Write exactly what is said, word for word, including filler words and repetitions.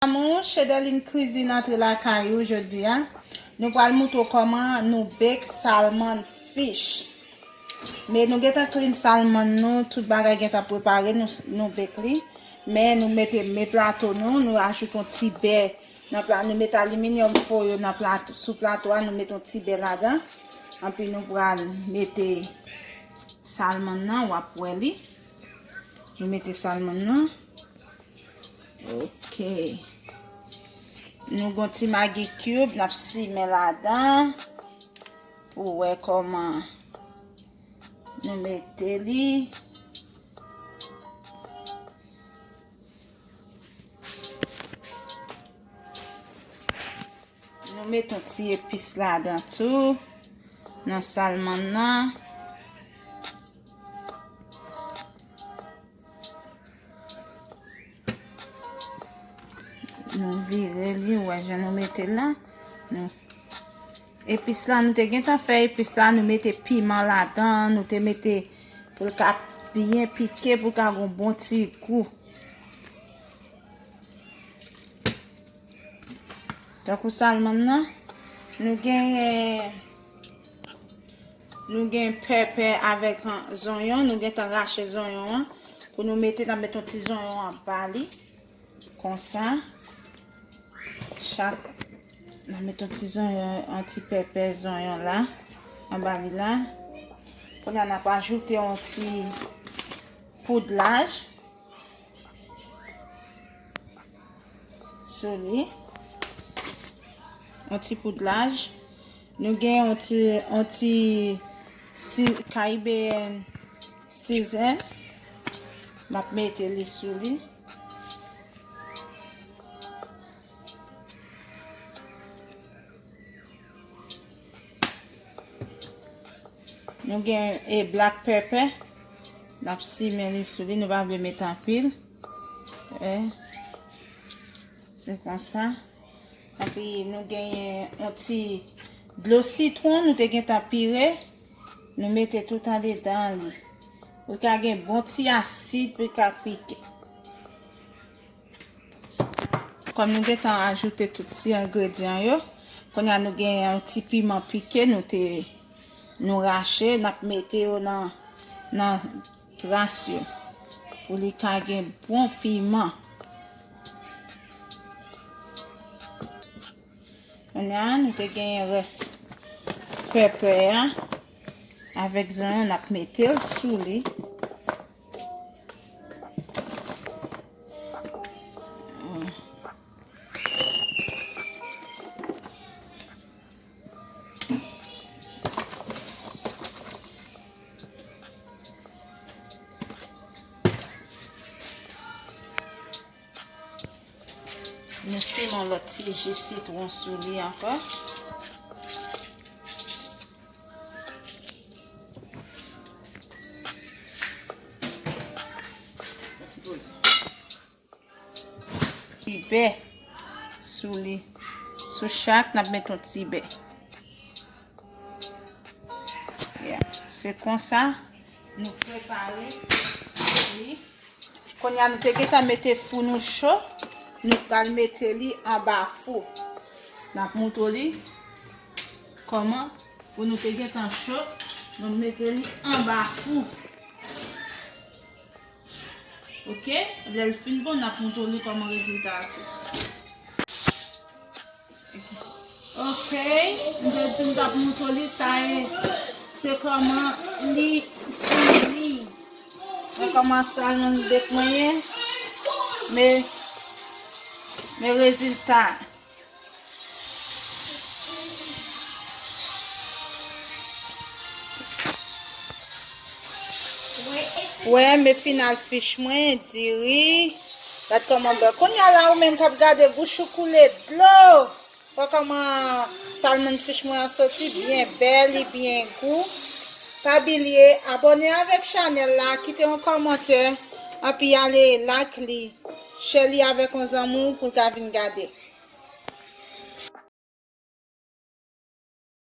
Amou, Chedeline Cuisine antre lakay ou jodi a. Nou pral moutre w kòman nou bake salmon fish. Men nou gentan clean salmon nou, tout bagay gentan prepare, nou, nou bake li. Men nou mete, men plato nou, nou ajoute yon ti bè nan pla-, nou mete aliminyòm foil nan plato, sou plato a, nou mete yon ti bè ladan. Anpi nou pral mete salmon nan, w ap wè li. Nou mete salmon nan. Ok. Nou gon ti Maggi cube, n ap simen ladan pou wè kòman nou mete li. Nou met yon ti epis ladan tou, nan salmon nan. Nou vire li, ou wè jan nou mete l la. Nou, epis la, nou te gentan fè epis la, nou mete piman ladan, nou te mete pou l ka byen pike, pou l ka gon bon ti gou. Tankou salmon nan, nou genyen, nou gen pèpè avèk, an, zonyon, nou gentan rache zonyon an. Pou nou mete, n ap mete yon ti zonyon anba li. Konsa. Chak, n ap mete yon ti zonyon, yon ti pèpè zonyon la, anba li la. Kounye a, n ap ajoute yon ti poud laj sou li. Yon ti poud laj. Nou gen yon ti, yon ti si-, Caribbean season. N ap mete li sou li. Nou gen, e, black pepper. N ap simen li sou li, nou pa vle met anpil. E, se konsa. Epi nou genyen yon ti dlo sitwon, nou te gentan pire. Nou mete tout andedan li. Pou l ka gen bon ti asid, pou l ka pike. Kòm nou gentan ajoute tout ti engredyan yo, kounye a nou gen yon ti piman pike, nou te, nou rache, n ap mete yo nan, nan gras yo. Pou li ka gen bon piman. Kounye a, nou te genyen rès pèpè a avèk zonyon, n ap mete l sou li. Nou simen yon lòt ti ji sitwon sou li ankò. Ti bè sou li. Sou chak, n ap met yon ti bè. Yeah. Se konsa nou prepare li. Kounye a nou te gentan mete fou nou cho, nou pral mete li anba fou. N ap moutre li kòman fou nou te gentan cho, nou mete li anba fou. Ok, lè l fin bon, n ap moutre li kòman rezilta a soti. Ok, m te di m t ap moutre li, sa e, se kòman li fini. Men kòman salmon bake mwen ye, men, men rezilta. Wè, men final fish mwen, diri. Gad kòman bèl. Kounye a la, ou menm k ap gade, bouch ou koule dlo. Wè kòman salmon fish mwen an soti, byen bèl, li byen gou. Pa bliye abòne avèk chanèl la, kite yon kòmantè, anpi ale like li, share li avèk yon zanmi w pou l ka vin gade.